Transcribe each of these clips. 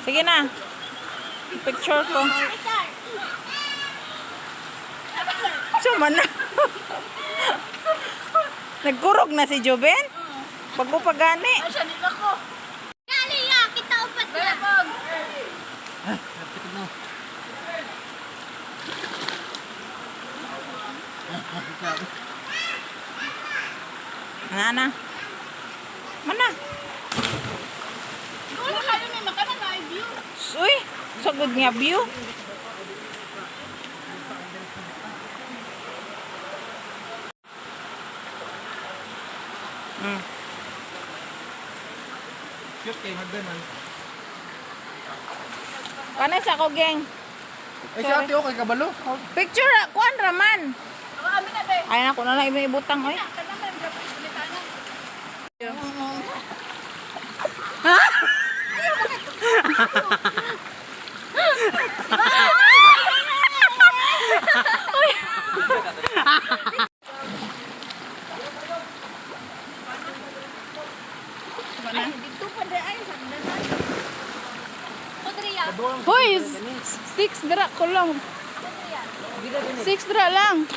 Sige na. Picture ko. So man na. Nagkurog na si Juben? Bago pa gani. Ay, siya nila ko. Gali ya, kita upat na. Ana na. Mana. Wala kayo may makana na view. Uy, sagod nga view. Cute kay hagdan man. Kanay sa ako, geng. Ay, si ate okay kabalo. Picture, ah, kuan raman. Ako kami na be. Ay, nako na lang ibutang, oy. Kana man dapat ulit ana. Dito pa di ay sa danan. Odriya. Hoy, six dira ko lang. Six dira lang.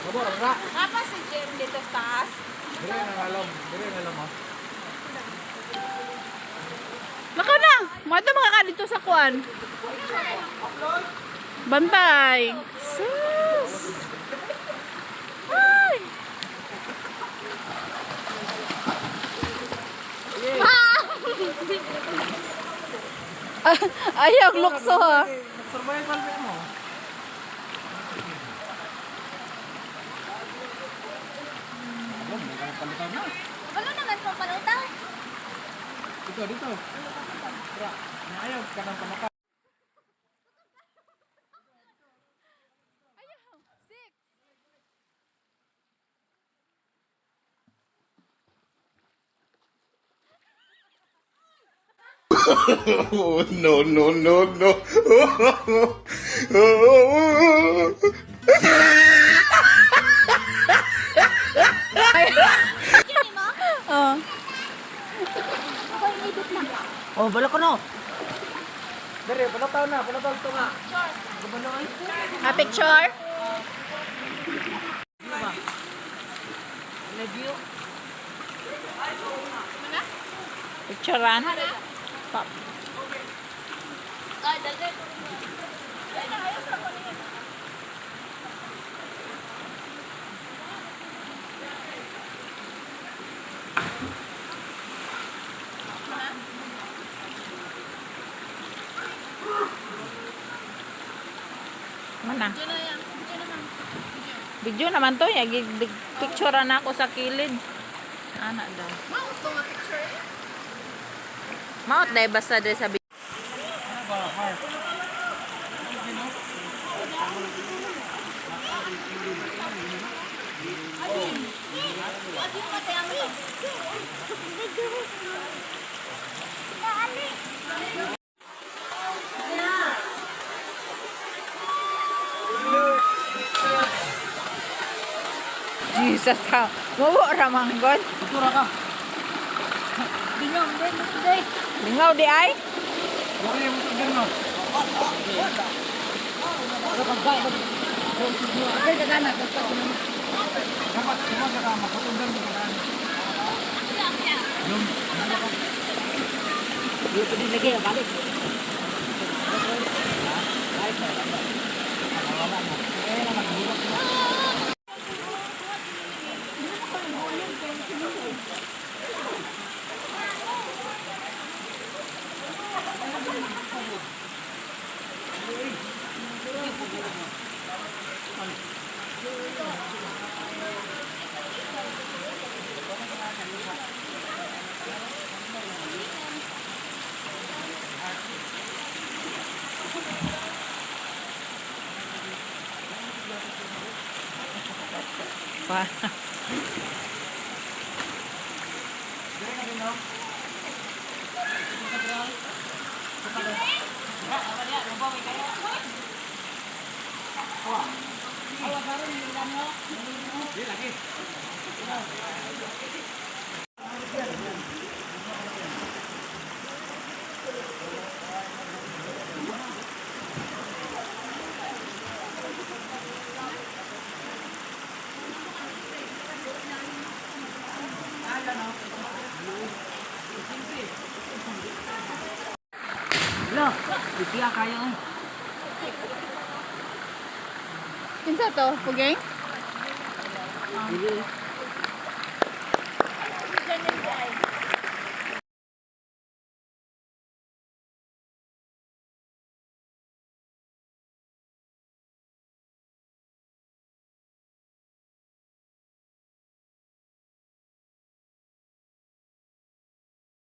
Babo ra. Apa si Jem dito sa taas? Dire na alam, dire na alam ah. Naka na. Mga mga ka dito sa kuan. Bantay. Sus. Ay. Ayaw, lukso ha. Survival ba mo? Alam, may palitan na. Wala naman po palutaw. Dito, dito. Ra, ayaw ka ng pamaka. Oh, no, no, no, no. Picture mo? Oh. Ako inibit na. Oh, balak ko no. Dire, balataw na, balataw to nga. Ah, picture? Picturean. Pa. Ay, dali. Mana. Video naman to, ya picturean ako sa kilid. Ana daw. Mao to nga picture. Maot dai basta dai sa Jesus ka. Mubo ra manggod. Dito ra ka. Lingaw di ay. Okay, mo tignan mo. Dapat sumasa ka, makaundan ka na. Pa. Wala, bigla kayo eh. Kinsa to? Pugeng? Dili.